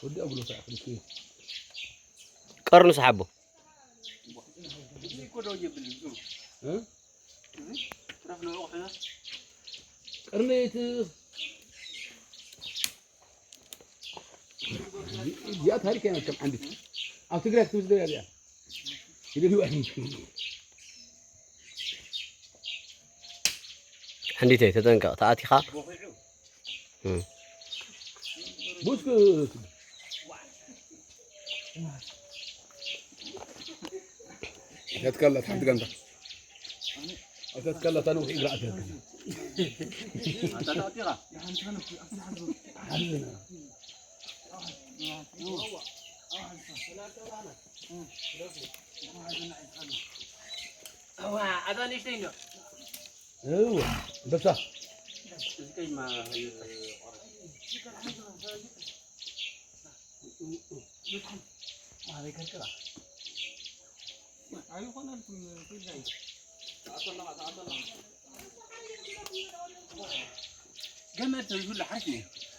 ወዲ ኣጉሎ ሳዕ ፍልስኪ ቀርኑ ሰሓቦ እ ቅርኒት እዚኣ ታሪክ እያ ከም ዓንዲት ኣብ ትግራይ ክትምስደያ እዚኣ ይደልዩ ኣይምስሉ ሓንዲተይ ተጠንቀቕ ተኣቲኻ ቡስኩት ኣተትካላት ሓንቲ ጋንታ ኣተትካላት ኣነ ውሒ እግራ ኣተትካላት ኣታ ንእሽተይ እንዶ እዋ በሳ እዚ ቀይማ ገመድ ተብዝብሉ ሓሪፍ ነይሩ።